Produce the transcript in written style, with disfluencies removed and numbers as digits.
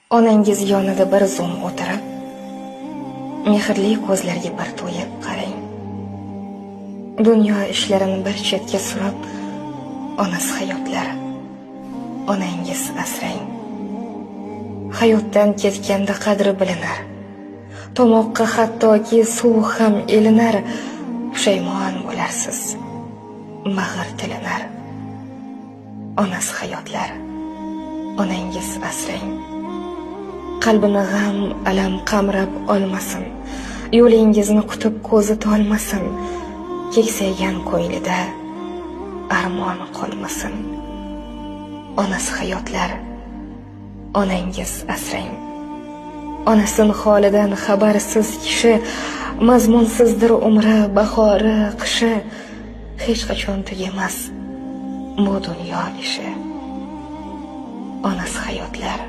Onangiz yonida bir zum o'tirib, mehrli ko'zlarga bir to'yib qarang. Dunyo ishlarini bir chetga surib, onasi hayotlar, onangiz asrang. Hayotdan ketganda qadri bilinar. Tomoqqa hattoki suv ham ilinar, pushaymon bo'larsiz, mag'ir tilinar. Onasi hayotlar, onangiz asrang. Qalbini g'am, alam qamrab olmasin. Yo'lingizni kutib ko'zi tolmasin. Keksaygan ko'nglida armon qolmasin. Onasi hayotlar, onangiz asrang. Onasin holidan xabarsiz kishi, mazmunsizdir umri, bahori, qishi, hech qachon tugamas bu dunyo ishi. Onasi hayotlar,